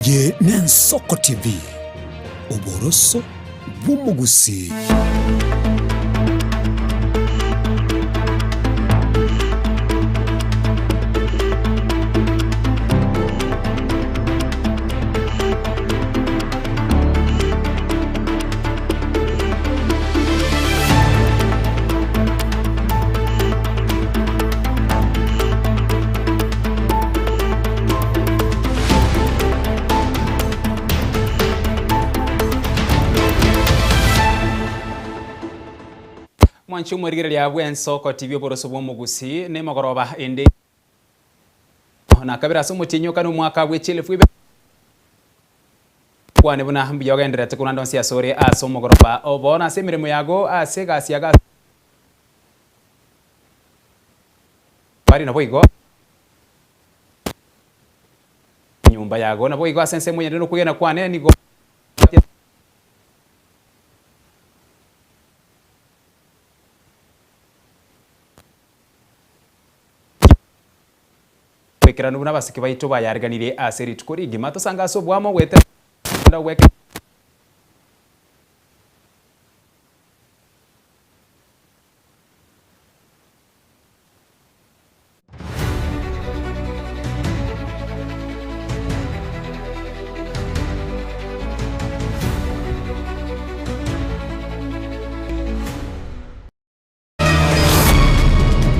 Eye n'Ensoko TV, oboroso bw'omogusii. Mwanche omorigereria bw'ensoko TV oboroso bw'omogusii nemogoroba ende na kabere ase omotienyi o kane omwaka bwe chielfu ibere Kwane buna mbuya ogendererete korwa onsi asore ase omogoroba o bono ase emeremo yago ase egasi yago ase Bari naboigo enyomba yago naboigo ase ensemo yende nokwegena kwane nigo Boikeranu buna abasike baito bayariganirie ase rituko rigima, tosange ase oboamo goetera ogwekenia.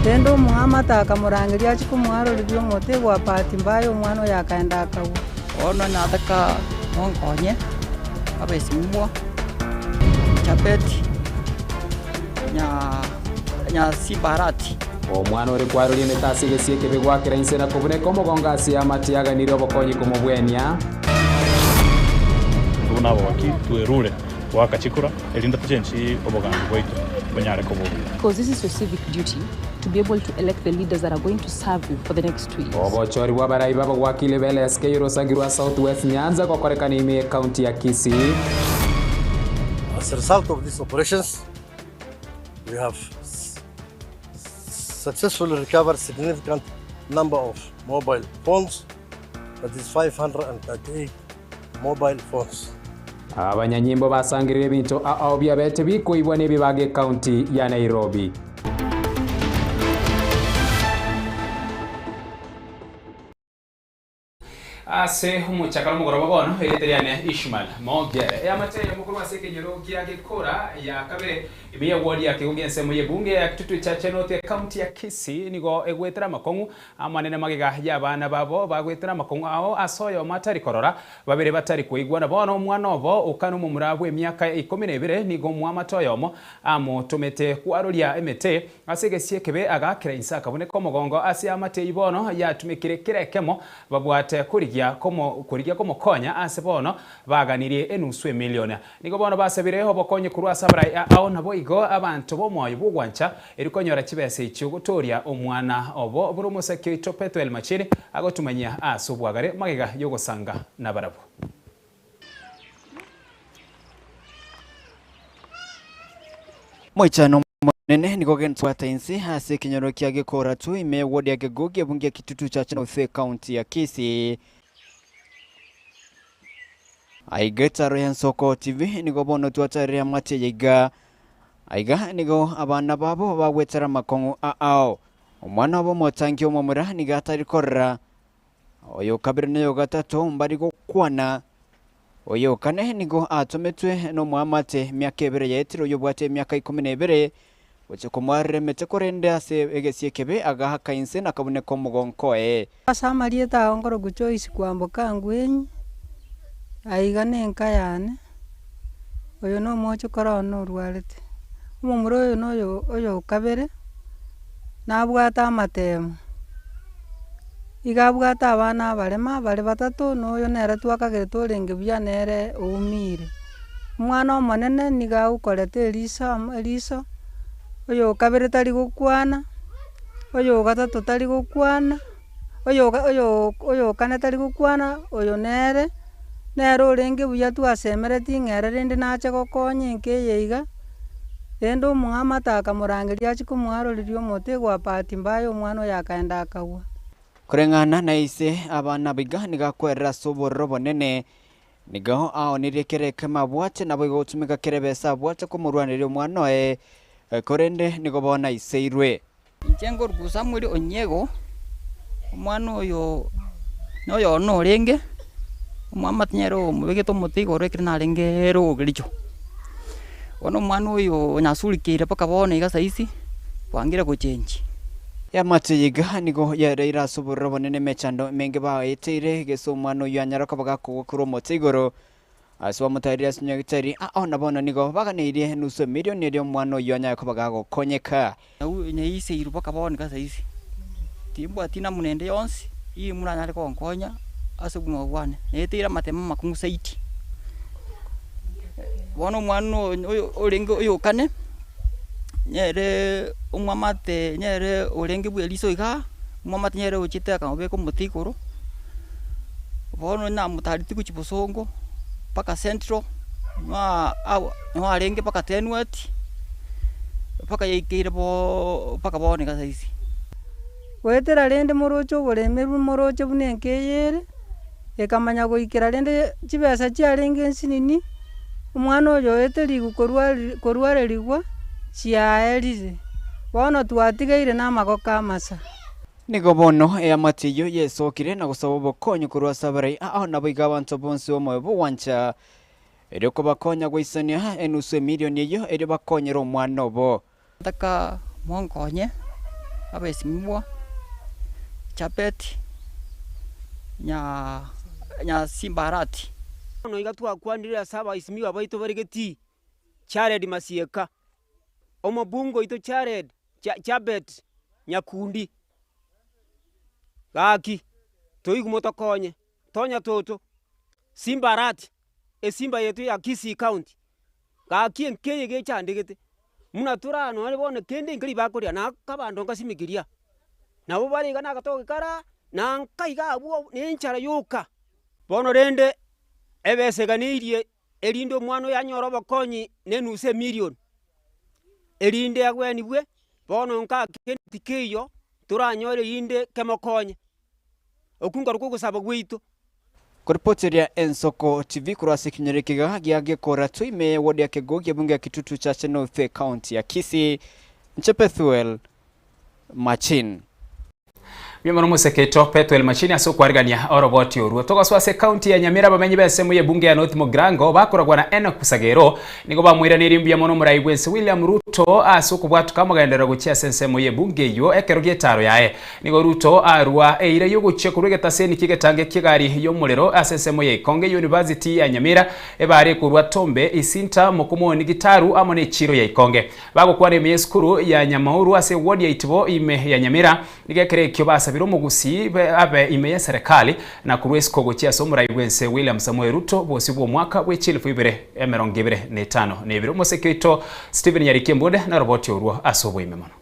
Rende omoamate akamorangeria achie komoaroreria omote gwa bahati mbaya omwana oye akaenda akagwa. Bono nataka monkonye abesimwa Jabeti Nyasimbarati. Omwana ore kwaroria emete ase egesio ekebe gwakera inse na kobuneka omogongo ase amate aganirie obokonyi komobwenia. Intwe buna abawakili twerure goaka chikura, erinde tochenchie obogambi bwaito bonyare koba obuya. Because this is your civic duty to be able to elect the leaders that are going to serve you for the next 2 years. Obochori bw'abarai b'abagwakili b'LSK orosagi rwa South West Nyanza gokorekana ime y'Ecounty ya Kisii. As a result of these operations, we have successfully recovered significant number of mobile phones, that is 538 mobile phones. Abanyanyimbo basangirire ebinto ao biabete bikoibwa nebibaga ecounty ya Nairobi. Ase omochakano omogoroba bono, erieta riane Ishmael Mogere. Eamate eyemo korwa ase ekenyoro gia Gekora ya kabere, ime ye ward ya Kegogi ensemo y'ebunge ya Kitutu Chache North ecounty ya Kisii nigo egwetera amakong'u amanene magega y'abana babo bagwetera amakong'u ao ase oyomo atari korora, babere batari koigwana. Bono omwana obo okana omomura bw'emiaka ikomi na ebere nigo omoamate oyomo amotomete kwaroria emete Ase egesio ekebe agaakera inse akabuneka omogongo ase amate eyio bono yatumekire kera ekemo babwate korigia komo korigia komokonya ase bono baganirie enusu emilion. Nigo bono basabire obokonyi korwa ase abarai ao naboigo abanto b'omoyo bw'ogwancha erio konyora chibesa echio gotooria omwana obo buna omosaki oito Pethuel Machini agotumanyia ase obwagare magega y'ogosanga nabarabwo. Moichano omonene nigo ogentwata inse ase ekenyoro kia Gekoratu ime eward ya Kegogi ebunge ya Kitutu Chache North ecounty ya Kisii. Aiga etaro ya Nsoko TV nigo bono twatarire amate eye iga. Aiga nigo abana babo bagwetera amakong'u ao. Omwana obo omotangi omomura nigo atari korora Oyo kabere na oyo gatato mbari gokwana. Oyo kane nigo atometwe nomoamate emiaka ebere yaetire oyobwate emiaka ikomi na ebere, gochia komoarera emete korende ase egesio ekebe agaaka inse na akabuneka omogonko oye. Ase amarieta ao nkorokwa Joyce Kwamboka Ngwenyi, aiga nenka yane, oyo na omochokoro one orwarete. Omomura oyo na oyo oyo kabere, nabwate amatemo. Iga abwate abana abarema bare batato, na oyo nere twakagerete orenge buya nere oumire. Omwana omonene nigo agokoreta eriso amo eriso, oyo okabere tari gokwana, oyo ogatato tari gokwana, oyo oga oyo oyo okane tari gokwana, oyo nere, nere orenge buya twasemeretie ng'a ere rende nache gokonya enka eye iga, rende omong'amate akamorangeria achie komoaroreria omote gwa bahati mbaya omwana oyo akaenda akagwa. Koreng'ana na ise, abana aba iga nigo akwerera ase obororo obonene, nigo aonirie kera ekemo abwate, naboigo gotumeka kera ebesa abwate komorwaneria omwana oye, korende nigo bono aiseirwe. Inche nkoruku Samweli Onyiego, omwana oyo noyo one orenge, omwamate nere omobegete omote igoro ekero narenge ere ogericho. Bono omwana oyo onyasurikeire mpaka bono iga saisi, bwangire gochengi. Eamate eye iga nigo yareire ase obororo obonene emechando emenge baeteire, gese omwana oyio anyare koba gakogwa korwa omote igoro. Ase bamotareire ase nyagitari, ao na bono nigo baganeirie enusu emilioni erio omwana oyio anyare koba gagokonyeka. Naiseirwe mpaka bono iga saisi, timbwati namuna ende yonsi eyio moranyare gonkonya ase obogima bwane, naeteire amatemo amakong'u zaidi. Bono omwana oyo orenge oyokane, nere omwamate nere orenge bwa eriso igaa, omwamate nere ochete akamobeka omote igoro, bono namotareti gochia bosongo mpaka central, nigo arenge mpaka tenweti. Mpaka yaikeire boo mpaka bono iga saisi. Goetera rende moroche oboremerwa moroche buna enka eye ere, ekamanya goikera rende chibesa chiarenge nsinini, omwana oyo oeterigwe korwa korwarerigwa chiaerire, bono twatigaire na amagoko amasa. Nigo bono eamate eyio yesokire na gosaba obokonyi korwa ase abarai ao naboigo abanto bonsi b'omoyo b'ogwancha Erio kobakonya goisania enusu emilioni eyio, erio bakonyere omwana obo. Ntaka monkonye abesimigwa Chapeti nya Nyasimbarati. Bono iga twakwanire ase abaisimiwa baito bare getii, Jared Masieka, omobunge oito Jared Jabet Nyakundi, gaki toigwe motokonye. Tonya toto, Simba Arati, esimba yaito ya Kisii County, gaki enka eye gechandegete, buna tore nonye bono kende nkeri bakoria na akabando nkasimikiria, nabo bare iga na agatoke karaa, na nka iga abwo na enchara yoka. Bono rende, ebesa eganeirie erinde omwana oyo anyore obokonyi na enusu emilion, erinde agwenigwe, bono nka kende tikeiyo toranyore erinde kemokonye. Okwo nkorokwo ogosaba gwaito. Koripoteria Ensoko TV korwa ase ekenyoro ekiga gia Gekora Toime, ward ya Kegogi, ebunge ya Kitutu Chache North, County ya Kisii. Inche Pethuel Machin. Mbuya mono omoseketo Pethuel Machini ase okwarigania oroboti orwo. Togosoa ase ekaunti ya Nyamira abamenyi b'ensemo y'ebunge ya North Mugirango bakoragwa na Enock Sagero nigo bamoiraneirie mbuya mono omorai bw'ense William Ruto ase okobwatuka amagenderero gochia ase ensemo y'ebunge eyio ekero gi'etaro yaye. Nigo Ruto arua eira y'ogochia korwa egetaseni ki'egetange ki'egari y'omorero ase ensemo ya Ikonge University ya Nyamira, ebare ekorwa Tombe, Isinta, Mokomoni, Gitaru amo n'echiro ya Ikonge. Bagokwana ime y'esukuru ya Nyamauru ase eward ya Itibo ime ya Nyamira, nigo ekero ekio basabire omogusii abe ime y'eserekari na korwa isiko gochia ase omorai bw'ense William Samoei Ruto bosio bw'omwaka bwe chilifu ibere emerongo ebere na etano na ebere. Omoseke oito Stephen Nyariki Embunde naroboti orwo ase oboime mono.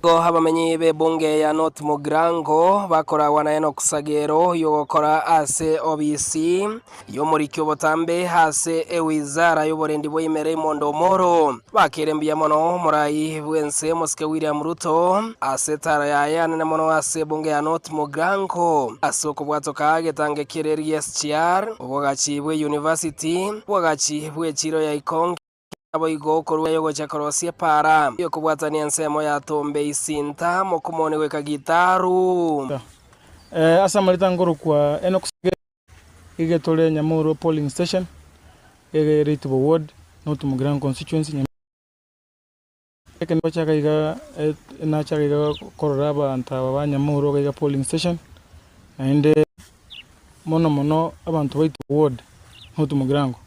Nigo abamenyi b'ebunge ya North Mugirango bakoragwa na Enock Sagero oyogokora ase obisi y'omoriki obotambe ase ewizara y'oborendi bwa imere Imondo Omoro. Bakeire mbuya mono omorai bw'ense Omosike William Ruto ase etara yaye anene mono ase ebunge ya North Mugirango ase okobwatoka egetange ki'ereri gi'SGR, obwagachi bw'eyunivasiti, obwagachi bw'echiro ya Ikonge, Naboigo okorua yogocha korosia epaara y'okobwatania ensemo ya Tombe Isinta, Mokumoni goika Gitaru. Ase amarita nkorokwa Enock Sagero, iga tore Nyamurwa polling station, iga ere Itibo ward, North Mugirango constituency, Nyamira. Ekero nachaka iga nachaka iga korora abanto aba ba Nyamurwa iga iga polling station, naende mono mono abanto ba Itibo ward, North Mugirango.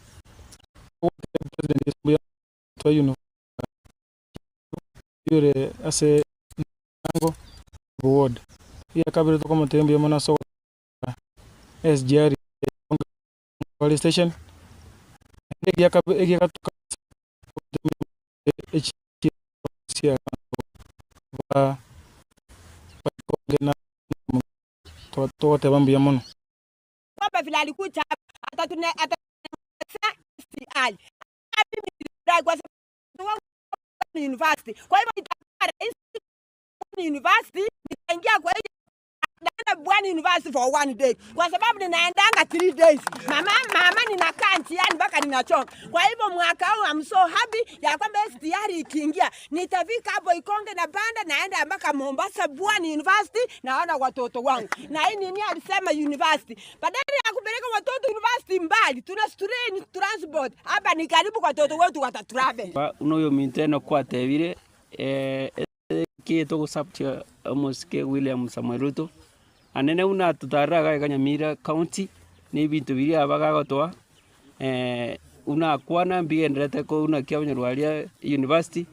Ore ase Mugirango ward. Egiakabere tokomotebia mbuya mono ase ogotoa SGR Police station, naende egiagatato togoteba mbuya mono. Kwamba vile alikuja hapa University. Kwa hivyo itakuwa rahisi university nitaingia kwa hiyo Nitaenda Bwani University for one day kwa sababu ninaendanga 3 days. Mama, mama ninakaa njiani mpaka ninachoka. Kwa hivyo mwaka huu I'm so happy ya kwamba SGR ikiingia nitafika hapo Ikonge na panda naenda mpaka Mombasa Bwani University naona watoto wangu. Na hii nini alisema university. Badala ya kupeleka watoto university mbali, tuna train transport. Hapa ni karibu kwa watoto wetu watatravel. Buna oyominto Enock gwatebire, Eki togosabutia omosike William Samoei Ruto, anene buna atotarire iga iga Nyamira county, na ebinto biria aba gagotoa, buna akwana mbigendererete ko buna kiabanyorwa aria university,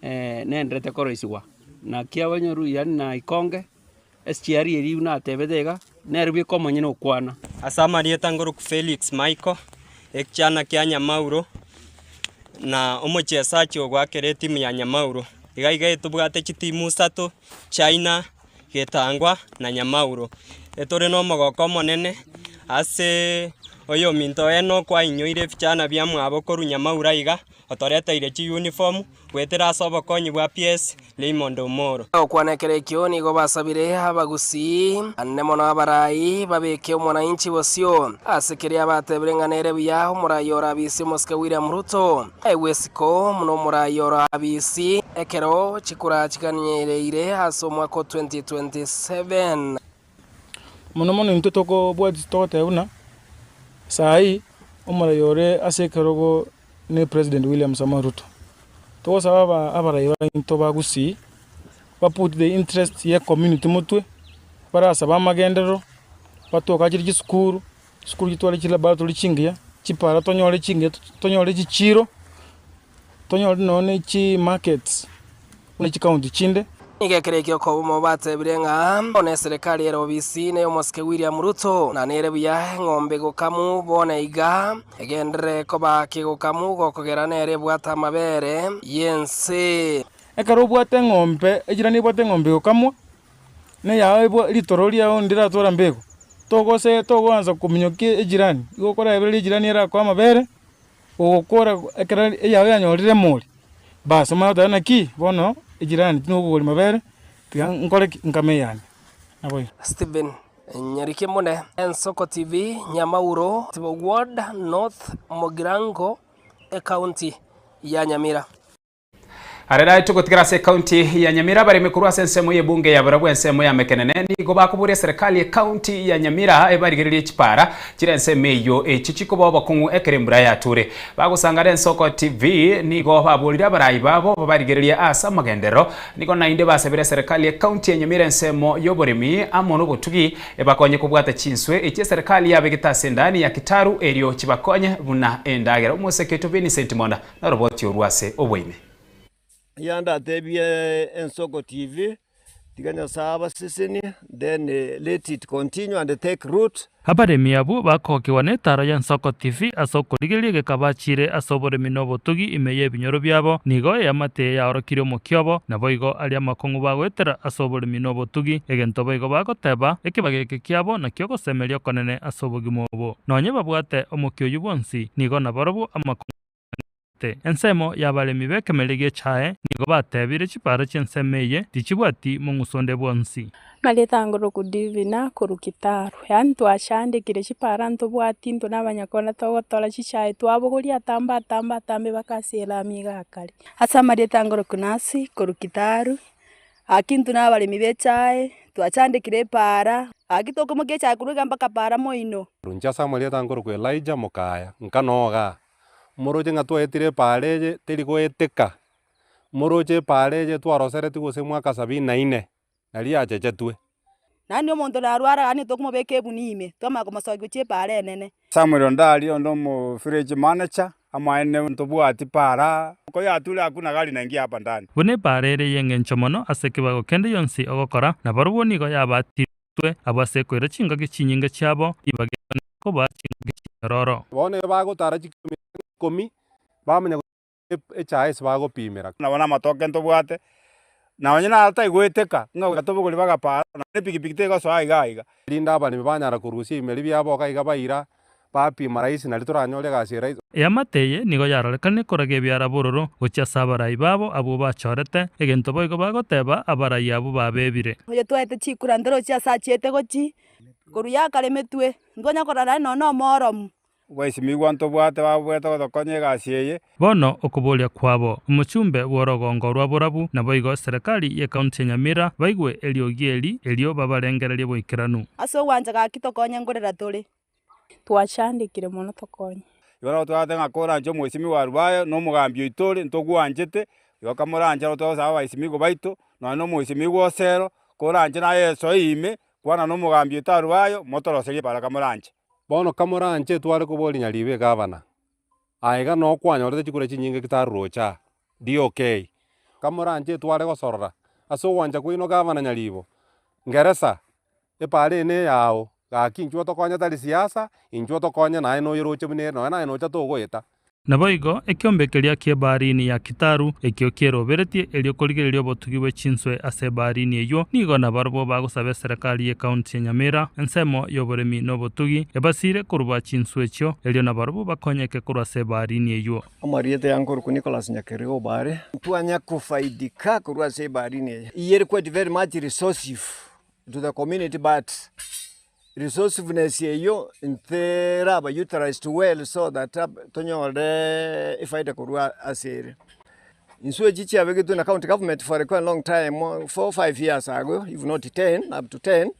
nenderete koroisiwa. Na kiabanyorwa yaani na ikonge, SGR eria buna atebete iga, nere bweka omonyene okwana. Ase amarieta ngoroku Felix Michael, ekichana kia Nyamauro, na omochesachi ogoakera etimu ya Nyamauro. Iga iga etobwate chitimu isato, China, Getangwa na Nyamauro. Etore nomogoko omonene ase oyominto Enock kwainyoire ebichana biamwabo korwa Nyamauro aiga, otoreteire chiuniform, goetera ase obokonyi bwa PS Raymond Omoro. Gokwana ekero ekio nigo basabire abagusii, ande mono abarai, babeke omwananchi bosio ase keria batebire ng'a nere buya omorai ore abisi omosike William Ruto aegwe isiko buna omorai ore abisi ekero chikura chiganyereire ase omwaka o 2027. Mono mono intwe tokobwatia togoteba buna saii omorai ore ase ekerogo ne President William Samoei Ruto. Togosaba aba abarai baito ba Gusii ba put the interest ye community motwe, barasabe amagenderero, batwakachere chisukuru, chisukuru chitware chilaboratory chingiya, chipara tonyore chingiya tonyore chichiro, tonyore nonya ne chimarkets buna chicounty chinde. Nigo ekero ekio okobomo batebire ng'a bono eserekari ere obisi ney'omosike William Ruto, na nere buya eng'ombe gokamu bono iga egenderere koba kegokamu gokogera nere ebwate amabere y'ense. Ekero obwate eng'ombe, ejirani ebwate eng'ombe egokamwa, na eyao ebwa ritoro riao ndiratwara mbego, togose togoansa kominyokia ejirani, igo okoraebereria ejirani erakoe amabere, Ogokora ekero eyao yanyorire emori, bas omanye goteba naki bono ejirani tinokogori mabere, tiga nkore ki? Nkame eyane. Naboigo. Stephen Nyariki Mune, Ensoko TV, Nyamauro, Ward, North Mugirango, Ecounty ya Nyamira. Arera togotigera ase ekaunti ya Nyamira abaremi korwa ase ensemo y'ebunge ya barabwo ensemo ya Mekenene nigo bakoboria eserekari y'ekaunti ya Nyamira ebarigererie chipara chire ensemo eyio echio chikoba obokong'u ekero embura yature. Bagosangara Ensoko TV nigo baborire abarai babo babarigererie ase amagenderero nigo naende basabire eserekari y'ekaunti ya Nyamira ensemo y'oboremi amo nobotugi ebakonye kobwata chinswe echio eserekari yabegete ase endani ya Kitaru erio chibakonye buna endagera. Omoseke oito Vincent Monda Noroboti orwo ase oboime. Yandatebie Ensoko TV, tiga Nyasae abasesenie, then let it continue and take root. Abaremi abwo bakogokigwa netaro y'Ensoko TV ase okorigereria egeka bachire ase oboremi na obotugi ime y'ebinyoro biabo, nigo eamate eye yaorokirie omokia obo, naboigo aria amakong'u bagoetera ase oboremi na obotugi, egento boigo bagoteba, ekebago eke kiabo nakio ogosemeria okonene ase obogima obo. Nonye babwate omokia oyio bwonsi, nigo nabarobwo amakong'u Te. Ensemo y'abaremi b'ekemeri gi'echae nigo batebire chipara chi'ensemo eye tichibwati mong'uso onde bwonsi. Marieta ngoroku Divina korwa Kitaru, yaani twachandekire chipara ntobwati intwe na abanyakona togotora chichae twabogoria atambe atambe atambe mpaka ase elami iga akare. Ase amarieta ngoroku Nancy korwa Kitaru, Gaki intwe na abaremi b'echae, twachandekire epaara, gaki tokoimokia echae korwa iga mpaka paara moino. Inche ase amarieta nkorokwa Elijah Mokaya, nka nogaa. Moroche ng'a twaetire epaara eye teri goeteka, moroche epaara eye twaroseretigwe gose mwaka sabini na ine, nari yachechetwe. Naende omonto narware yaani tokomobeka ebuni ime, twamanya komosokia gochia epaara enene. Samuel Ondari onde omo village manager amaene ntobwati para ko yature hakuna gari naingia hapa ndani. Buna epaara ere y'engencho mono ase ekebago kende gionsi ogokora, na barobwo nigo yabatirwe abwo ase ekoira chingaki chinyinge chiabo, ribaga erio koba chingaki chinyororo. Bono ebe bagotara chikilomita ikomi, bamanya echae ase bagopimera. Nabo namatoke ntobwate, na onye naro taigweteka, ng'a tobogori bagapara, na epikipiki tegosoa iga iga. Erinde abaremi banyara korusia ebimeri biabo iga iga baira, Bapima rahisi nari toranyore egasi eye rahisi. Eamate eye nigo yarorekane koraga ebiara bororo gochia ase abarai babo abwo bachorete, egento boigo bagoteba abarai abwo babebire. Oyo twaete chikura ntorochi ase achiete gochi, korwa yakaremetwe, ntwanya korora naende nonya na omooromu. Obwesimigwa ntobwate babwete gotokonya egasi eye. Bono okoboria kwabo, omochumbe bw'orogongo rwa borabu, naboigo eserekari y'ekaunti ya Nyamira baigwe eriogi eri, erio babarengererie boikeranu. Ase ogwancha gaki tokonye nkorera tore. Twachandekire mono tokonye. Igo nabo twagoteba ng'a koranche omwesimigwa Arubayo na omogambi oito ore ntogwanchete, igo kamoranche nabo twagosaba abaesimigwa baito, nonya na omwesimigwa Osero, koranche naye esoe ime, kwana na omogambi oito Arubayo, motoroserie para kamoranche. Bono kamoranche tware koboria nyaribo egavana, aye iga noo kwanyorete chikura chinyinge kitaroroche aa, DOK. Kamoranche tware gosorora ase ogwancha kwaino gavana nyaribo, ngeresa, epaara eye neyao, gaki inchuo otokonye tari siasa, inchuo otokonye naye noyeroche buna ere, nonya naye nocha togoeta. Naboigo ekiombe keria ki'ebaharini ya Kitaru, ekio kieroberetie erio korigereria obotugi bwe chinswe ase ebaharini eyio, nigo nabarabwo bagosaba eserekari y'ekaunti ya Nyamira, ensemo y'oboremi na obotugi, ebasiire koruba chinswe echio, erio nabarabwo bakonyeke korwa ase ebaharini eyio. Amarieta ya nkoruku Nicholas Nyakerigo Obare. Ntwanya kofaidika korwa ase ebaharini eye. Iyere quite very much resourcive to the community but Resourcefulness eyio nteraba utilized well so that tonyore efaida korwa ase ere. Inswe echi chiabegetwe na county government for a quite long time, four, five years ago if not ten, up to ten,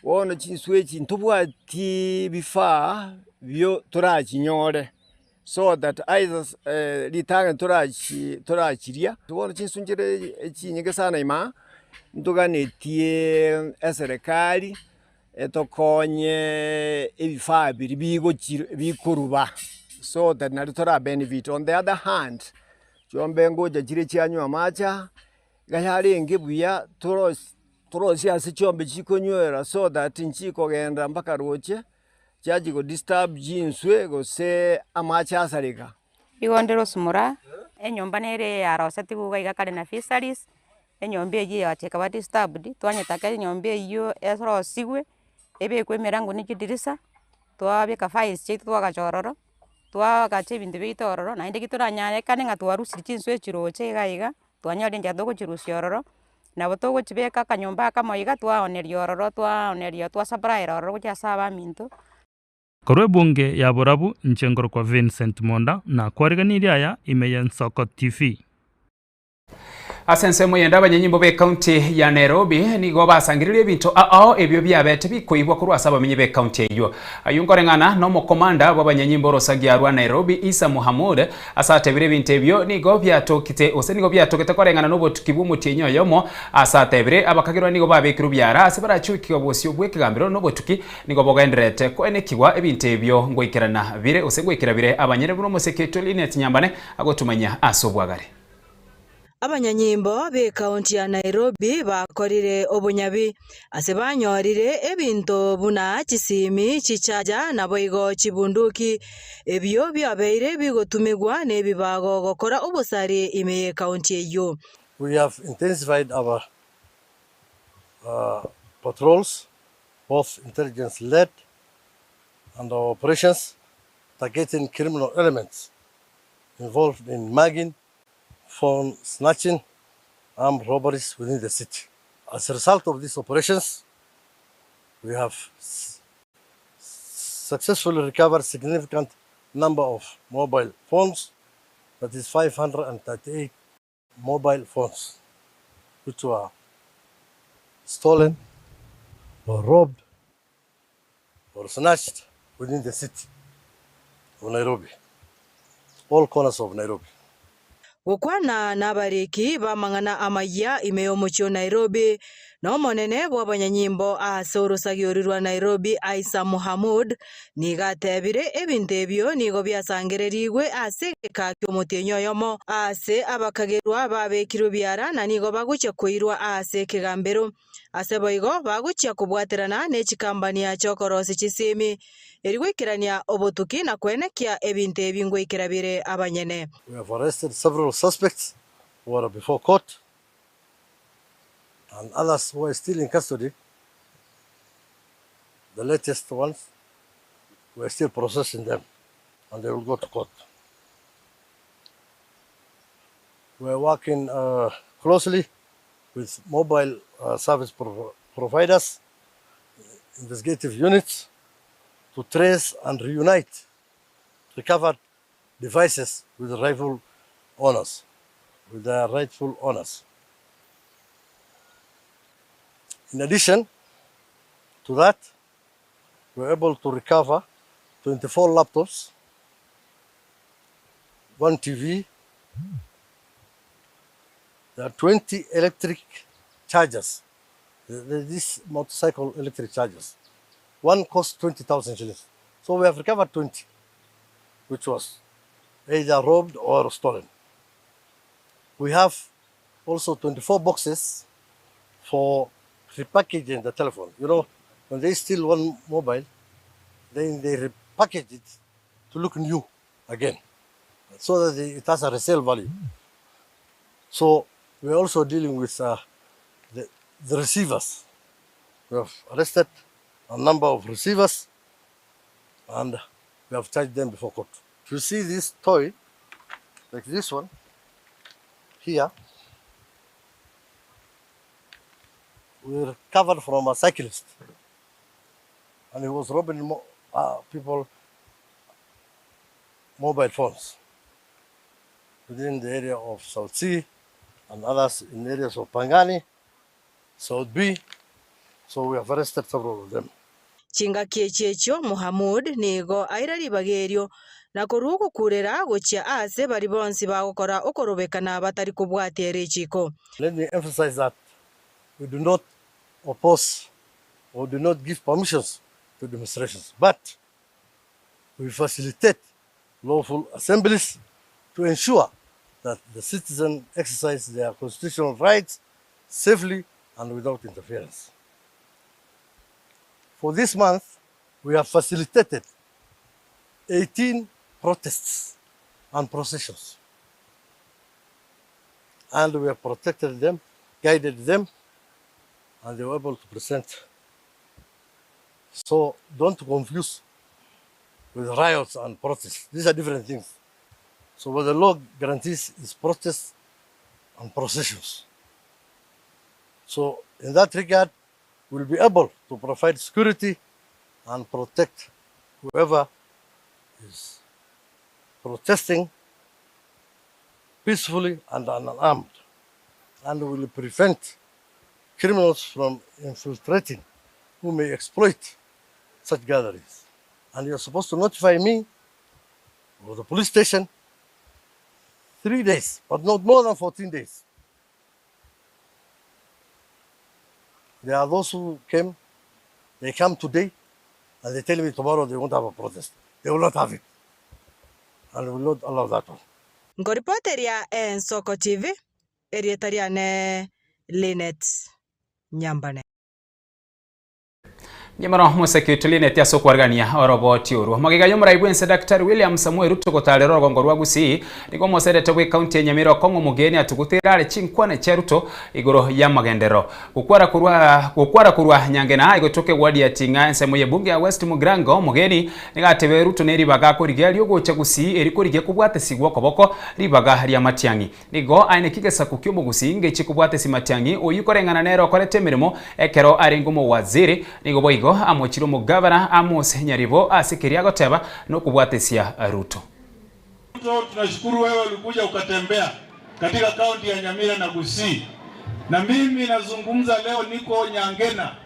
bono chinswe echi ntobwati vifaa bio torachinyore so that either ritang'ani torachi torachiria. Bono chinswe nchire echinyinge sana ime aa, ntoganetie eserekari etokonye ebifaa biria bigochi bikoruba so that nario tora benefit. On the other hand, chiombe ngocha chire chianywa amache aa, iga yarenge buya torosi torosie ase chiombe chikonywera so that nchikogenda mpaka roche, chiachia go disturb chinswe gose amache asareka. Igo ndire osumora, enyomba nere yarosetigwe iga iga kare na fisheries, enyomba eywo egacha ekaba disturbed, twanyetaka enyomba eywo erosigwe, ebekwe emerango na chidirisa, twabeka files chiaito twagacha ororo, twagacha ebinto biaito ororo, naende ki toranyarekane ng'a twarusirie chinswe echi roche iga iga, twanyorire enchera togochirusia ororo, nabo togochibeka akanyomba akamo iga twaoneria ororo twaoneria twasuppliera ororo gochia ase abaminto. Korwa ebunge ya borabu, inche nkorokwa Vincent Monda, na kwariganirie aya ime y'Ensoko TV. Ase ensemo eyende abanyanyimbo b'ecounty ya Nairobi nigo basangererie ebinto ao ebio biabete bikoibwa korwa ase abamenyi b'ecounty eyio. Ayio nkoreng'ana nomokomanda bw'abanyanyimbo orosagia rwa Nairobi Issa Mohamud ase atebire ebinto ebio nigo biatokite gose nigo biatogete koreng'ana nobotuki bw'omotienyi oyomo ase atebire abakagerwa nigo babekirwe biara ase barachiokigwa bosio bw'ekegambero nobotuki nigo bogendererete koenekigwa ebinto ebio ngoikerana bire gose ngoikera bire abanyene buna omoseke Linet Nyambane agotumanyia ase obwagare. Abanyanyimbo b'ekaunti ya Nairobi bakorire obonyabi ase banyorire ebinto buna chisimi, chichaja naboigo chibunduki, ebio biabeire bigotumigwa nebibago gokora obosari ime y'ekaunti eyio. We have intensified our patrols, both intelligence led and our operations targeting criminal elements involved in mugging, phone snatching, armed robberies within the city. As a result of these operations, we have successfully recovered significant number of mobile phones, that is 538 mobile phones, which were stolen or robbed or snatched within the city of Nairobi, all corners of Nairobi. Gokwana nabariki b'amang'ana amayia ime y'omochie o Nairobi, na omonene bw'abanyanyimbo ase orosagi oria rwa Nairobi Aissa Mohamud nigo atebire ebinto ebio nigo biasangererigwe ase egeka ki'omotienyi oyomo ase abakagerwa babekirwe biara na nigo bagochia koirwa ase ekegambero. Ase boigo bagochia kobwaterana ne chikambania chi'okorosia chisimi, erio goikerania obotuki na koenekia ebinto ebi ngoikera bire abanyene. We have arrested several suspects who are before court and others who are still in custody, the latest ones. We are still processing them and they will go to court. We are working uh, closely with mobile uh, service pro providers, investigative units, to trace and reunite recovered devices with rightful owners, with their rightful owners. In addition to that, we were able to recover 24 laptops, one TV, there are 20 electric chargers, these motorcycle electric chargers. One cost 20,000 shillings. So we have recovered 20, which was either robbed or stolen. We have also 24 boxes for repackaging the telephone. You know, when they steal one mobile, then they repackage it to look new again, so that it has a resale value. So we're also dealing with uh, the, the receivers. We have arrested a number of receivers and we have charged them before court. If you see this toy, like this one here, we recovered from a cyclist and he was robbing mo uh, people mobile phones within the area of South Sea and others in areas of Pangani, South B. So we have arrested several of them. Chingaki echi echio Mohamud nigo aira ribaga erio na korwa ogokurera gochia ase baria bonsi bagokora okorobekana batari kobwatia richiko. Let me emphasize that we do not oppose or do not give permissions to demonstrations, but we facilitate lawful assemblies to ensure that the citizen exercise their constitutional rights safely and without interference. For this month, we have facilitated 18 protests and processions. And we have protected them, guided them, and they were able to present. So don't confuse with riots and protests. These are different things. So what the law guarantees is protests and processions. So in that regard, we'll be able to provide security and protect whoever is protesting peacefully and unarmed. And will prevent criminals from infiltrating who may exploit such gatherings. And you're supposed to notify me or the police station three days, but not more than 14 days. There are those who came, they come today, and they tell me tomorrow they won't have a protest. They will not have it. And we will not allow that one. Nkoripoteria Ensoko TV, erieta riane Linet Nyambane. Nyamaro moseki Linet ase okwarigania oroboti orwo. Magega y'omorai bwense Daktari William Samoei Ruto gotarera orogongo rwa Gusii nigo omoserete bwe county ya Nyamira Okong'o Omogeni atugutire are chinkwana chia Ruto igoro y'amagenderero. Gokwara korwa gokwara korwa Nyangena egotoka eward ya Ting'a ensemo y'ebunge ya West Mugirango Omogeni nigo atebe Ruto neribaga akorigia riogocha Gusii eri korigia kobwatesigwa okoboko ribaga ria Matiang'i. Nigo aeneki egesaku ki'omogusii ngechie kobwata Matiang'i, oyio koreng'ana nere okorete emeremo ekero arenge omowaziri. Nigo boigo amochire omogavana Amos Nyaribo ase keria agoteba nokobwatesia Ruto. Ruto, tunashukuru wewe ulikuja ukatembea katika kaunti ya Nyamira na Gusii, na mimi nazungumza leo niko Nyangena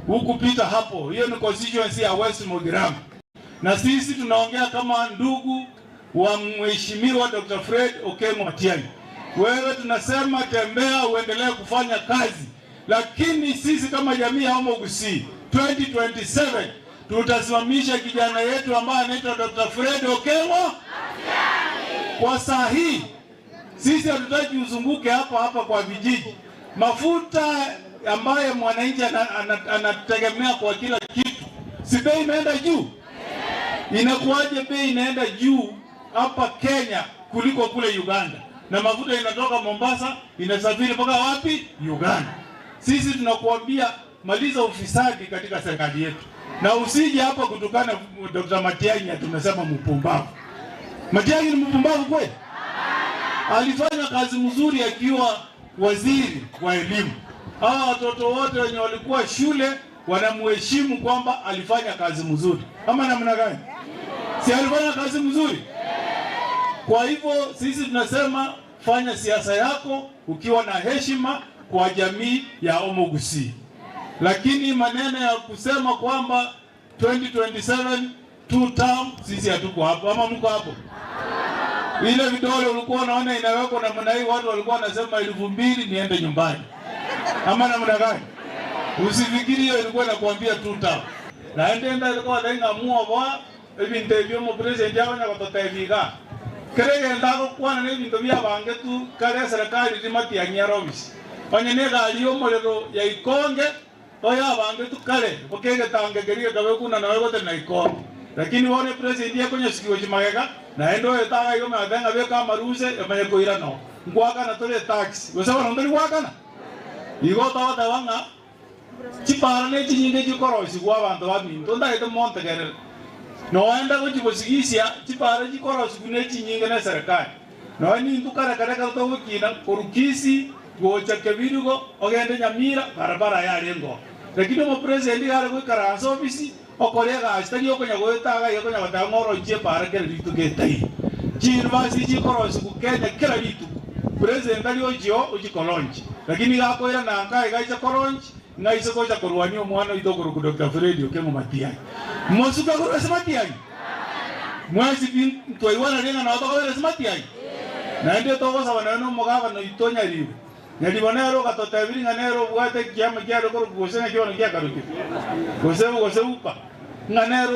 huku pita hapo, hiyo ni constituency ya West Mugirango, na sisi tunaongea kama ndugu wa mheshimiwa Dr. Fred Okengo Matiang'i. Wewe tunasema tembea, uendelee kufanya kazi, lakini sisi kama jamii ya Homo Gusii 2027 tutasimamisha kijana yetu ambaye anaitwa Dr. Fred Okengo. Kwa saa hii sisi hatutaki uzunguke hapa hapa kwa vijiji. Mafuta ambaye mwananchi anategemea kwa kila kitu, si bei imeenda juu? Inakuwaje bei inaenda juu hapa Kenya kuliko kule Uganda? Na mafuta inatoka Mombasa inasafiri mpaka wapi? Uganda. Sisi tunakuambia maliza ufisadi katika serikali yetu, na usije hapa kutukana Dr. Matiang'i ati tumesema mpumbavu. Matiang'i ni mpumbavu kweli? Alifanya kazi mzuri akiwa waziri wa elimu. Hawa watoto wote wenye walikuwa shule wanamheshimu kwamba alifanya kazi mzuri, ama namna gani? Si alifanya kazi mzuri? Kwa hivyo sisi tunasema fanya siasa yako ukiwa na heshima kwa jamii ya Omogusi, lakini maneno ya kusema kwamba 2027 two term, sisi hatuko hapo, ama mko hapo? Ile vidole ulikuwa unaona inawekwa namna hii, watu walikuwa wanasema 2000 niende nyumbani, ama namna gani? Usifikiri hiyo ilikuwa inakuambia two term. Na ndenda ilikuwa ndaing'amua bwa ebinto ebio omopresident abanya gototebiga keregenda agokwana na ebinto bia abange tu kare serikali rimatiang'ia ofisi onye na egari ya omorero ya ikonge oyo abange tu kare bokegetange keria kabe kuna nawe gote na ikonge lakini bono epresident ekonyosikiwa chimagega naende oyo igo omanyete ng'a beka amaruse emanye koira noo nkwakana tore etaxi gose bono ntori gwakana igo togoteba ng'a chipara na echinyinge chikorosigwa abanto baminto ntagete montegerere noenda gochigosigisia chipara chikorosigwa na echinyinge na eserikali noe nintu kare kare kare togokina korwa Kisii gocha Kebirigo ogende Nyamira barabara yarenge lakini omopresident iga are goikara ase ofisi okora egasi tari okonya goetaga iga okonya goteba ng'a orochie epara kera rituko etai chiuniversity chikorosigwa Kenya kera rituko president ari ochio ochikolonchi lakini iga akoira nanka iga aicha kolonchi ng'a ise gocha korwania omwana oito okorokwa Dr. Fred Okengo Matiang'i mosuka korwa ase Matiang'i mwesi pi ntwaiwana ring'a nabo tokobera ase Matiang'i naende togosaba naye na omogabana oito Nyaribo Nyaribo nere ogatotebiri ng'a nere obwate ekiama kiare korokwa gose ng'a kiono kiakarokire gose gose upa ng'a nere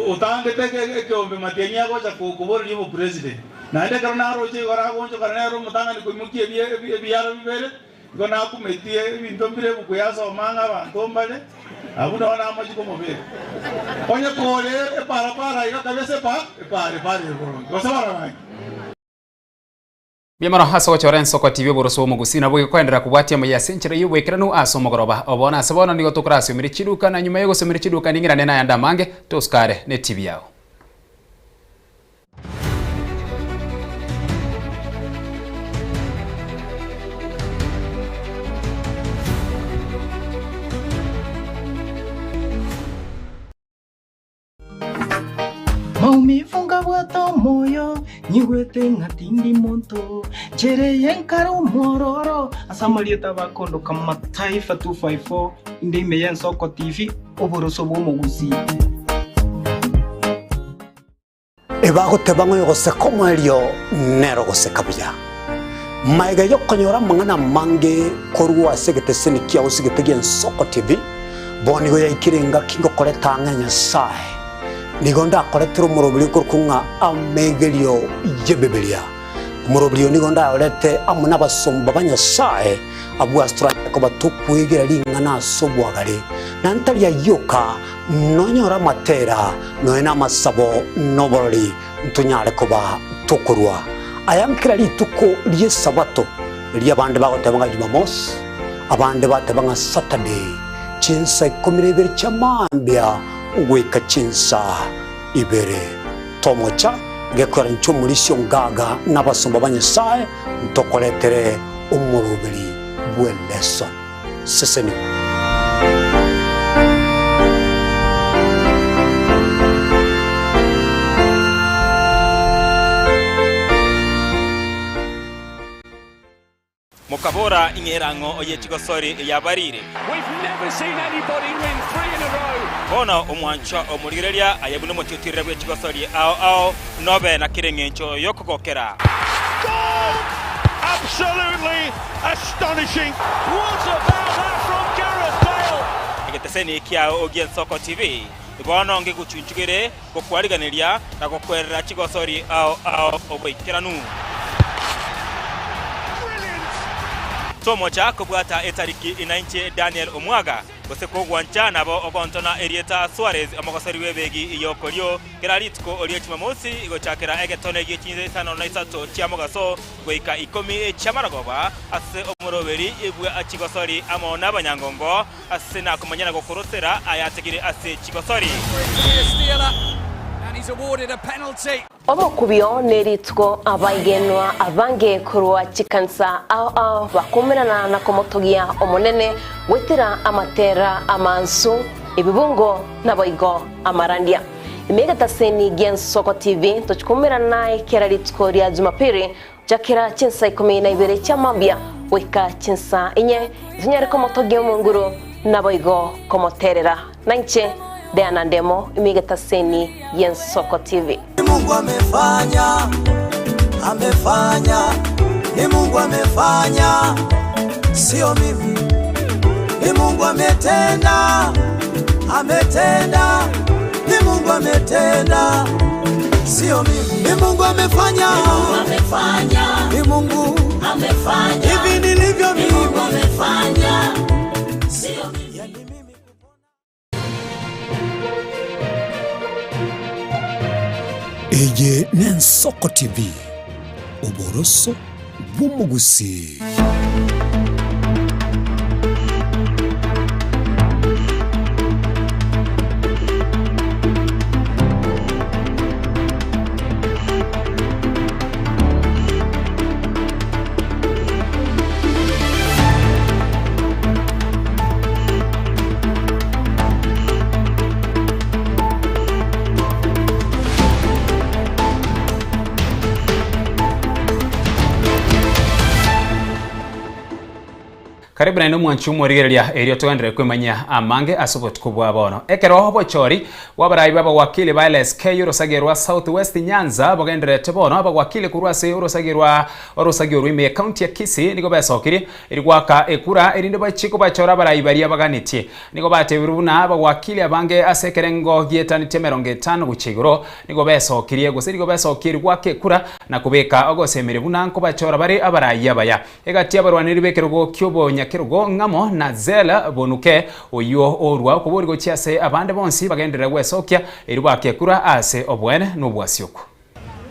otangete ekeombe Matiang'i agocha koboreria obopresident naende ekero naroche igoro agonchokana nere omotang'ani koimokia ebiaro bibere igo nakumetie ebinto mbire ebuku yasoma ng'a abanto mbare abwo nabo namochi komobeka onye kore eparapara iga kabisa epa epara epara ere gose barabange. Mbuya mono ase ogochora Ensoko TV oboroso bw'omogusii nabo gekoenderera kobwatia amaiyo ase enchera y'oboikeranu ase omogoroba obo. Na ase bono nigo tokorasomire chiduka na nyuma y'ogosomera chiduka ning'irane nayande amange tosikare ne TV yao. Maumivu nkabwata omoyo, nyigwete ng'a tindi monto, Nchera eye nkare omwororo, ase amarieta bakondoka Mataifa 254, inde ime y'Ensoko TV, oboroso bw'omogusii. Ebagoteba ng'a oyogoseka omoerio nere ogoseka buya. Magega y'okonyora amang'ana amange korwa ase egeteseni kiao ase egete gi'Ensoko TV, bono nigo yaikire engaki ngokoreta ang'e Nyasae. Nigo ndakoretere omoroberi okorokwa ng'a Amegerio y'Ebibilia. Omoroberi oyo nigo ndayorete amo nabasomba ba Nyasae, abwo ase toranyare koba tokwegera ring'ana ase obwagare, na ntari ayio oka, Nonyore amatera, nonya namasabo, na oborori, ntonyare koba tokorua aya kera rituko ri'Esabato, erio abande bagoteba ng'a Jumamosi, abande bateba ng'a Saturday, chinsa 12 chia mambia goika chinsa ibere. Tomocha gekwera inche omorisia ongaga na abasomba ba Nyasae, ntokoretere omoroberi bw'elesson. Sesenigwa. Mokabora, Ing'era ang'o oye chigosori eyabarire? Bono omwanchwa omorigereria aye buna omotiotirere bwe chigosori ao ao, nobe na kera engencho y'okogokera. Egeteseni kiao gi'Ensoko TV bono ngegochunchugere gokwariganeria na gokwerera chigosori ao ao oboikeranu. Tomocha kobwata etariki ina inche Daniel Omwaga. Gose kogwancha nabo ogontona erieta Suarez, omogosori bw'ebegi y'okorio, kera rituko rie Chumamosi gochakera egetone gie chinsa isano na isato chia mogaso goika ikomi chi'amarogoba, ase omoroberi bwa chigosori amo nabanyangongo, ase nakomanya na gokorosera ayategire ase chigosori. Omokubio nerituko abaigenwa abange korwa chikanisa ao ao bakoumerana na komotogia Omonene goetera amatera amansu, ebibungo, naboigo amarandia. Ime egetaseni gi'Ensoko TV tochi koumerana naye kera rituko ria Jumapili gochakera chinsa ikomi na ibere chia mambia goika chinsa inye, tonyare komotogia Omonguru naboigo komoterera. Nainche Diana Ndemo ime egetaseni gi'Ensoko TV. Ni Mungu amefanya, amefanya, ni Mungu amefanya, sio mimi. Ni Mungu ametenda, ametenda, ni Mungu ametenda, sio mimi. Ni Mungu amefanya, ni Mungu amefanya, ni Mungu amefanya, hivi nilivyo mimi, Mungu amefanya, sio mimi. Eye n'Ensoko TV, oboroso bw'omogusii. Karibu naende omwanchi omorigereria erio togenderere kwemanyia amange ase obotuko bwa bono. Ekero obochori bw'abarai b'abawakili ba LSK orosage rwa South West Nyanza bogendererete bono, abawakili korwa ase orosage rwa orosage orwo ime y'ekaunti ya Kisii nigo besokirie Erio goaka ekura, erinde bachie kobachora abarai baria baganetie. Nigo batebirwe buna abawakili abange ase ekerengo gi'etaneti emerongo etano gochia igoro nigo besokirie, gose nigo besokie erio goaka ekura na kobeka ogosemeria buna nkobachora bare abarai abaya. Egati y'abarwaneri b'ekerogo ki'obonyakerogo ng'amo na Zela Bonuke, oyio orua okobori gochia ase abande bonsi bagenderere gwesokia erio goaka ekura ase oboene na obwasioku.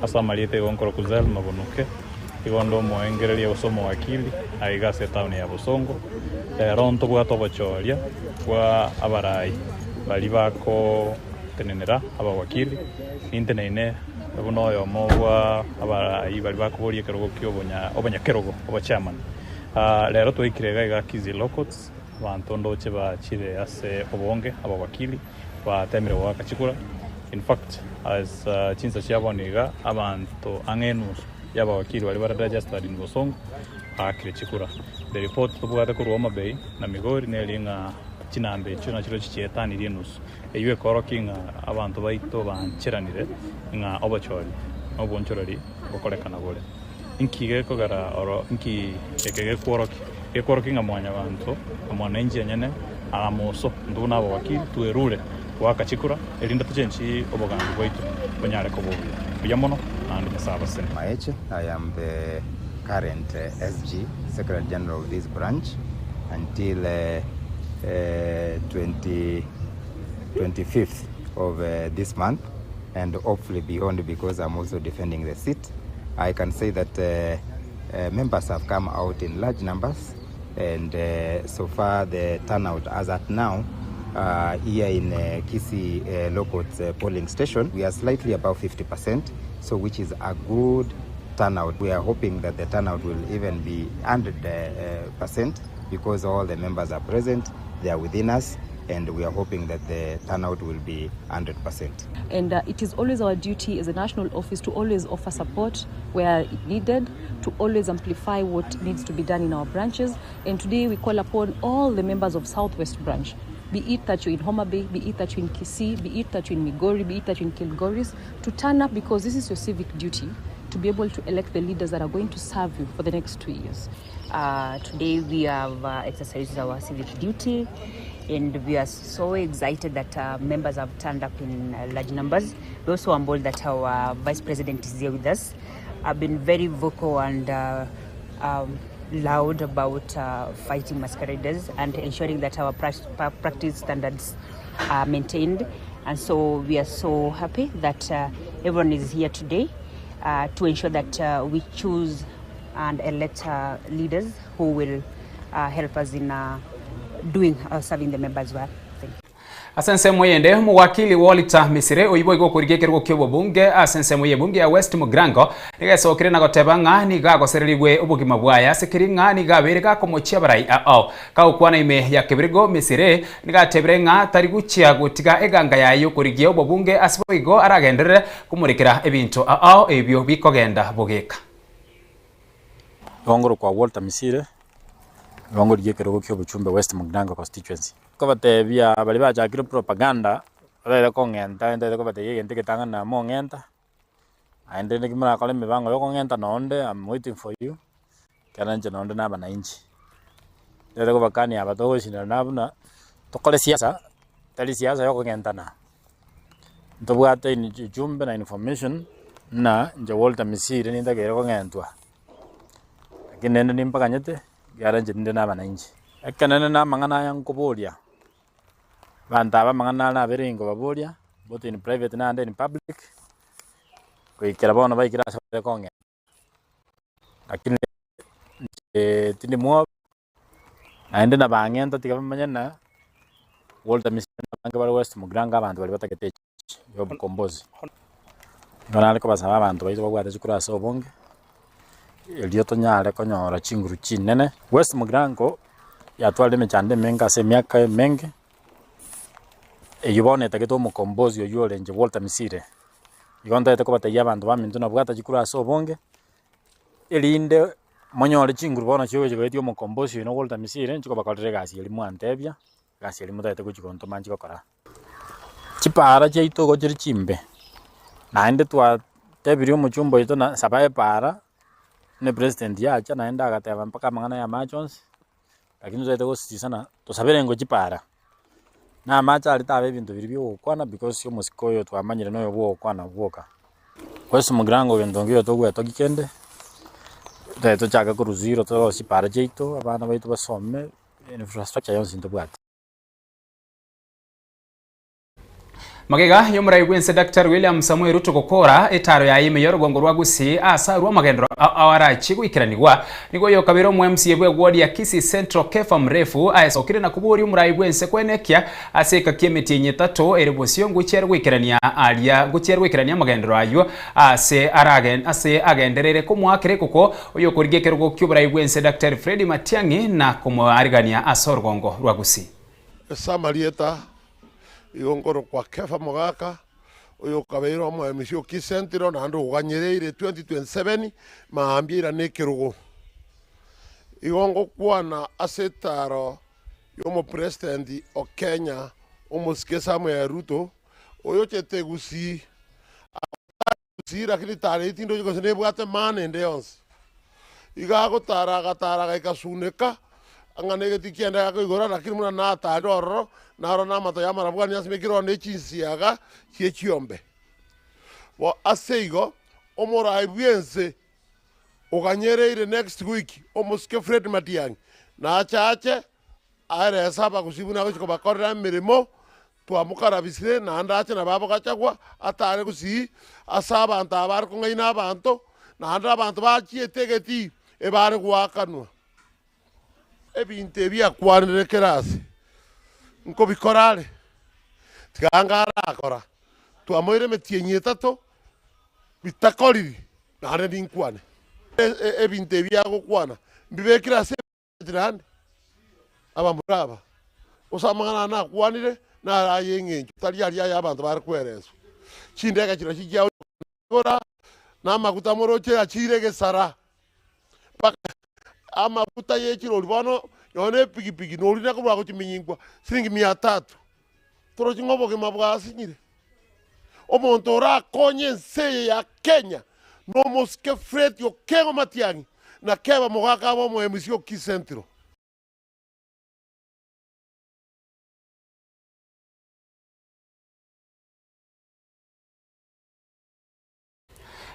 Ase amarieta igo nkorokwa Zelma Bonuke, igo nde omoengereria gose omowakili aiga ase etaoni ya Bosongo. Rero ntobwate obochoria bwa abarai baria bagotenenera abawakili. Ninteneine buna oyomo bwa abarai baria bakoboria ekerogo kia obonyakerogo, obochairman. Rero twaikire iga iga Kisii Law Courts, abanto ndoche bachire ase obonge abawakili. Batemire goaka chikura. In fact, as chinsa chia bono iga abanto ang'e enusu y'abawakili baria bare registered in Bosongo baakire chikura. The report tobwate korwa Homa Bay na Migori neri ng'a chinamba echio nachio chichietanirie enusu. Eyio ekorokia ng'a abanto baito bancheranire ng'a obochori na obonchoreri ngokorekana bore. Inki gekogera oro inki eke gekworokia? Gekworokia ng'a mwanyabanto na mwananchi enyene aramoso intwe buna abawakili twerure goaka chikura erinde tochenchi obogambi bwaito bonyare koba obuya. Buya mono naende Nyasae abasesenie. Maeche, I am the current SG, Secretary General of this branch until 20 25th of this month and hopefully beyond because I'm also defending the seat. I can say that uh, members have come out in large numbers and uh, so far the turnout as at now uh, here in uh, Kisii uh, Lokots uh, polling station we are slightly above 50% so which is a good turnout. We are hoping that the turnout will even be 100% because all the members are present, they are within us and we are hoping that the turnout will be 100%. And it is always our duty as a national office to always offer support where it needed, to always amplify what needs to be done in our branches. And today we call upon all the members of Southwest Branch, be it that you're in Homa Bay, be it that you're in Kisii, be it that you're in Migori, be it that you're in Kilgoris, to turn up because this is your civic duty to be able to elect the leaders that are going to serve you for the next 2 years. Today we have exercised our civic duty and we are so excited that members have turned up in large numbers. We also humbled that our vice president is here with us. I've been very vocal and loud about fighting masqueraders and ensuring that our practice standards are maintained and so we are so happy that everyone is here today to ensure that we choose and elect leaders who will help us in doing or serving the members well. Thank you. Ase ensemo eyende, omowakili Walter Misire oyio boigo okorigia ekerogo ki'obobunge ase ensemo y'ebunge ya West Mugirango nigo esokire na goteba ng'a nigo agosererigwe obogima bwaye ase keri ng'a nigo abeire gakomochia abarai ao. Kagokwana ime ya Kebirigo, Misire nigo atebire ng'a tari gochia gotiga eganga yaye y'okorigia obobunge ase boigo aragenderere komorekera ebinto ao ebio bikogenda bogeka. Igo ngorokwa Walter Misire, igo ngorigia ekerogo kia obochumbe West Mugirango Constituency. Nkobatebia baria bachakire propaganda, babere kong'enta ntaete kobatebia egento egetang'ani na mong'enta, naende naki morakore emipango ya okong'enta nonde am waiting for you, ekero inche nonde na abananchi. Ntaete kobakania aba togoshindana buna, tokore siasa, tari siasa ya okong'entana, ntobwate ujumbe na information buna inche Walter Misiri nintakeire kong'entwa, lakini rende nimbaganyete. Ekiagera inche ninde nabananchi. Ekenene namang'ana aya nkoboria, abanto aba amang'ana are nabere nkobaboria, both in private naende in public, goikera bono baikire ase bare kong'ea. Lakini inche tindi mwoba, naende nabang'enta tiga bamanye ng'a Walter Misiri abange bare West Mugirango abanto baria batagete echi ya obokombozi. Nigo nare kobasaba abanto baito babwate chikura ase obonge, erio tonyare konyora chinguru chinene. West Mugirango yatwarire emechando emenge ase emiaka emenge, eyio bono etagete omokombozi oyio orenge Walter Misire. Igo ntagete kobatebia abanto baminto nabwate chikura ase obonge, erinde monyore chinguru bono chiogochia goetia omokombozi oino Walter Misire, inche kobakorera egasi eria mwantebia, egasi eria motagete gochia gontoma nchi gokora. Chipaara chiaito igo chire chimbe, naende twatebirie omochumba oito na saba epaara, buna epresident yacha naende agateba mpaka amang'ana ya amache onsi, lakini totaete gosisana tosabere ng'o chipaara. Na amache aria taba ebinto biria bia ogokwana because omosike oyo twamanyire noyo bwa ogokwana bwoka. West Mugirango gento nkeiyo togwetogia kende, totaete tochake korwa zero torosie chipaara chiaito, abana baito basome, infrastructure yonsi ntobwate. Magega y'omorai bw'ense Daktari William Samoei Ruto gokora etaro yaye ime y'orogongo rwa Gusii ase arwe amagenderero ao arachie goikeranigwa, nigo oyokabere omo MCA bw'eward ya Kisii Central Kefa Mrefu aesokire na koboria omorai bw'ense kwenekia ase ekaki emetienyi etato ere bosio ngochia are goikerania aria ngochia are goikerania amagenderero ayio ase aragen ase agenderere komoakera ekoko oyokorigia ekerogo ki'oborai bw'ense Daktari Freddy Matiang'i na komoarigania ase orogongo rwa Gusii. Ase amarieta igo nkorokwa Kefa Mogaka, oyokabeire omoemisi o Kisentiro naende oganyereire 2027 mambia irane ekerogo. Igo ngokwana ase etaro y'omopresident o Kenya omosike Samuel Ruto, oyochete Gusii, Gusii lakini tara eyio tindochi gose nebwate maana ende yonsi. Iga agotara agatara agaika Suneka, ang'a na egetii kiaende gakoigora lakini buna natarire ororo, narora na amato y'amarabwani asimekire ororo ne chinsiaga chie chiombe. Bo ase igo, omorai bw'ense oganyereire next week, omosike Fred Matiang'i, nache ache aerese abagusii buna agochia kobakorera emeremo, Twamokarabisire, naende ache nabo abogachagwa, atare gusii ase abanto aba bare kong'aina abanto, naende abanto bachiete egetii ebare goakanwa. Ebinto ebi akwanire kera ase, nkobikora are, tiga anga arakora. Twamoire emetienyi etato, bitakoriri, naende ninkwane. Ebinto ebi agokwana, mbibekire ase. Naende abamura aba, gose amang'ana aya nakwanire naro ay'engencho, tari aria ay'abanto bare kwereswa. Chindege chirochio chiagocha na amaguta moroche achiire egesara, mpaka amaguta ye chirori bono nonya na epigipigi nori nakorwa gochiminyingwa siringi mia tatu. Torochi ng'a obogima bwasinyire. Omonto orakonye ense eye ya Kenya nomosike Fred Okengo Matiang'i na keba mogaka abe omo MC o Kisii Central.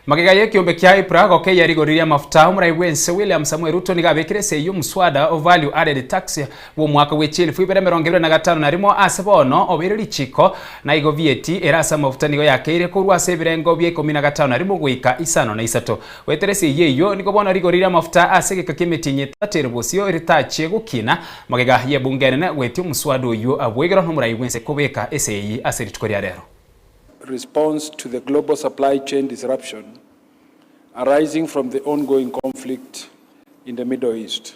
Magega y'ekiombe kia EPRA gokeyia rigori ri'amafuta, omorai bw'ense William Samoei Ruto nigo abekire esegi y'omuswada o Value Added Tax bw'omwaka bwe chielfu ibere emerongo ebere na gatano na rimo ase bono obeire richiko na igo VAT ere ase amafuta nigo yakeire korwa ase ebirengo bia ikomi na gatano na rimo goika isano na isato. Goetera esegi eyio nigo bono rigori ri'amafuta ase egeka ki'emetienyi etato ere bosio ritachie gokina magega y'ebunge enene goetia omuswada oyio bw'igoro nomorai bw'ense kobeka esegi ase rituko ria rero. response to the global supply chain disruption arising from the ongoing conflict in the Middle East.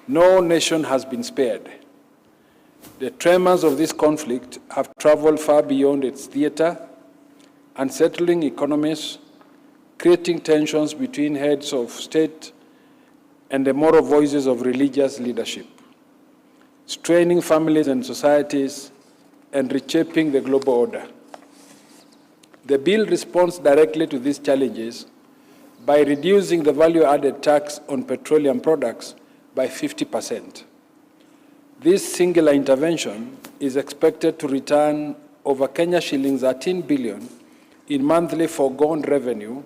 No nation has been spared. The tremors of this conflict have traveled far beyond its theater, unsettling economies, creating tensions between heads of state and the moral voices of religious leadership, straining families and societies, and reshaping the global order. The bill responds directly to these challenges by reducing the value added tax on petroleum products by 50%. This singular intervention is expected to return over Kenya shillings 13 billion in monthly foregone revenue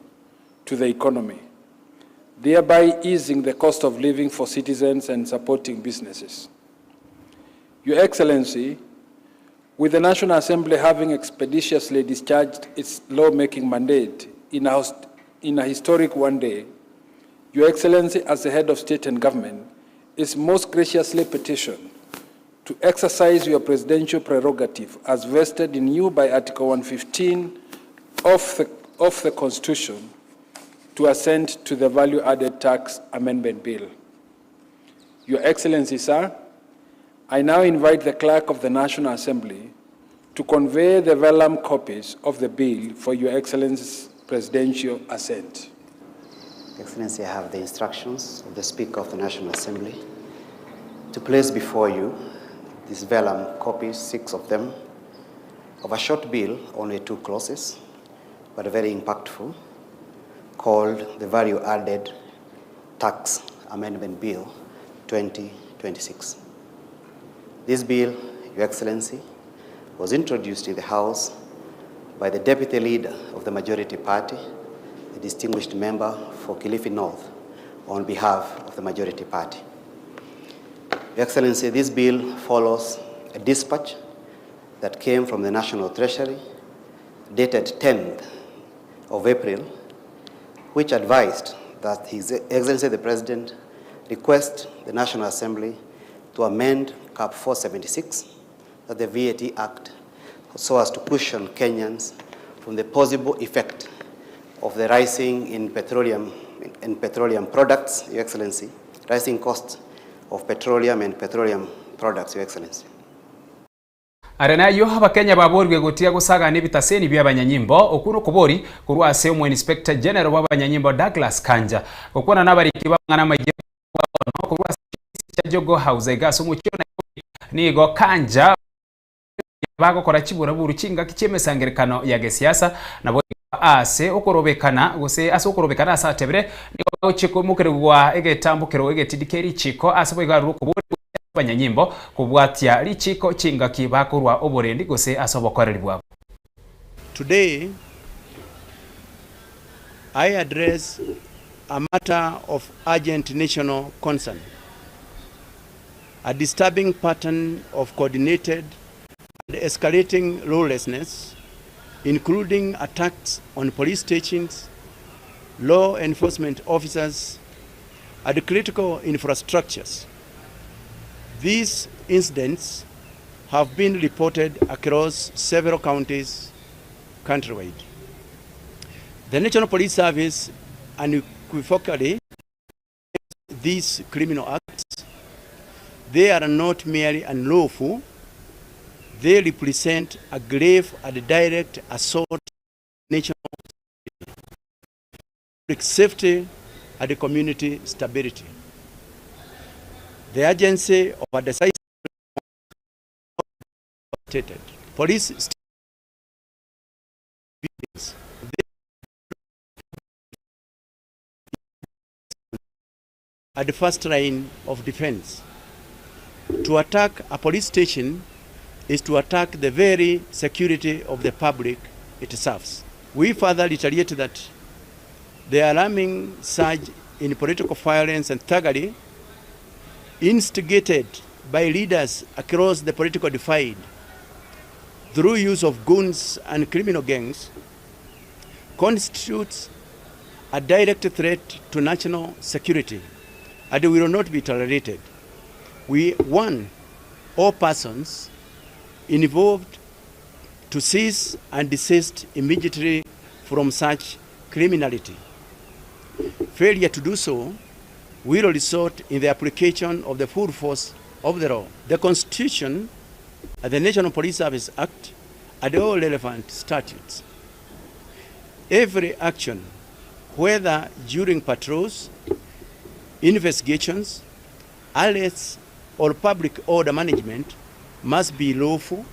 to the economy, thereby easing the cost of living for citizens and supporting businesses. Your Excellency, with the National Assembly having expeditiously discharged its lawmaking mandate in a, in a historic one day, Your Excellency, as the head of state and government, is most graciously petitioned to exercise your presidential prerogative as vested in you by Article 115 of the, of the Constitution to assent to the Value Added Tax Amendment Bill. Your Excellency, sir, I now invite the Clerk of the National Assembly to convey the vellum copies of the bill for Your Excellency's presidential assent. Excellency, I have the instructions of the Speaker of the National Assembly to place before you these vellum copies, six of them, of a short bill, only two clauses, but very impactful, called the Value Added Tax Amendment Bill 2026. This bill, Your Excellency, was introduced in the House by the Deputy Leader of the Majority Party, the distinguished member for Kilifi North, on behalf of the Majority Party. Your Excellency, this bill follows a dispatch that came from the National Treasury dated 10th of April, which advised that His Excellency the President request the National Assembly to amend CAP 476, that the VAT Act, so as to cushion Kenyans from the possible effect of the rising in petroleum, in petroleum products, Your Excellency, rising costs of petroleum and petroleum products, Your Excellency. Are nayio Abakenya baborigwe gotiga gosagana ebitaseni bi'abanyanyimbo, okwo nokobori korwa ase Omoinspector General bw'abanyanyimbo Douglas Kanja. Gokwana nabariki b'amang'ana amayia bono korwa ase chiofisi chia Jogoo House aiga ase omochie o Nairobi, nigo Kanja bagokora chiburaburu chingaki chi'emesangerekano ya gesiasa naboigo ase okorobekana gose ase okorobekana ase atebire nigo bagochia koimokerigwa egetambokero egetindi kie richiko ase boigo arure okobori abanyanyimbo kobwatia richiko chingaki bakorwa oborendi gose ase obokoreri bwabo. Today I address a matter of urgent national concern, a disturbing pattern of coordinated and escalating lawlessness, including attacks on police stations, law enforcement officers, and critical infrastructures. These incidents have been reported across several counties countrywide. The National Police Service unequivocally these criminal acts. They are not merely unlawful, they represent a grave and direct assault on national security, public safety, and community stability. The urgency of a decisive stated. Police stations, at the first line of defense. To attack a police station is to attack the very security of the public it serves. We further reiterate that the alarming surge in political violence and thuggery instigated by leaders across the political divide through use of goons and criminal gangs constitutes a direct threat to national security and will not be tolerated. We warn all persons involved to cease and desist immediately from such criminality. Failure to do so will result in the application of the full force of the law, the Constitution, and the National Police Service Act, and all relevant statutes. Every action, whether during patrols, investigations, arrests, or public order management, must be lawful,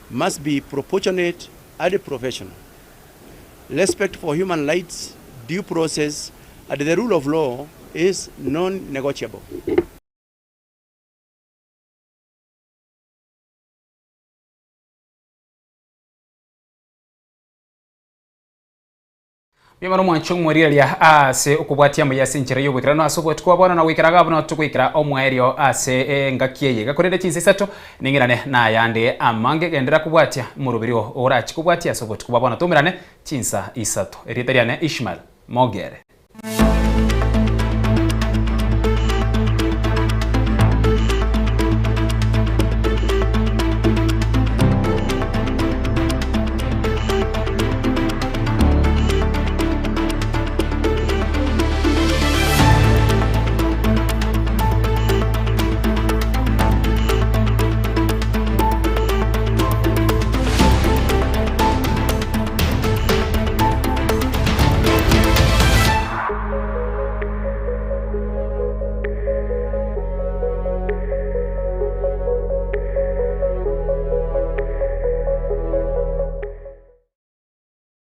must be proportionate and professional. Respect for human rights, due process, and the rule of law is non-negotiable. Mbuya mono mwanche omorigereria ase okobwatia amaya ase enchera y'oboikeranu ase obotuko bwa bono na goikera iga buna togoikera omoerio ase engaki eye. Iga korende chinsa isato ning'irane nayande amange genderera kobwatia omoroberio orache kobwatia ase obotuko bwa bono. Toumerane chinsa isato. Erieta riane Ishmael Mogere.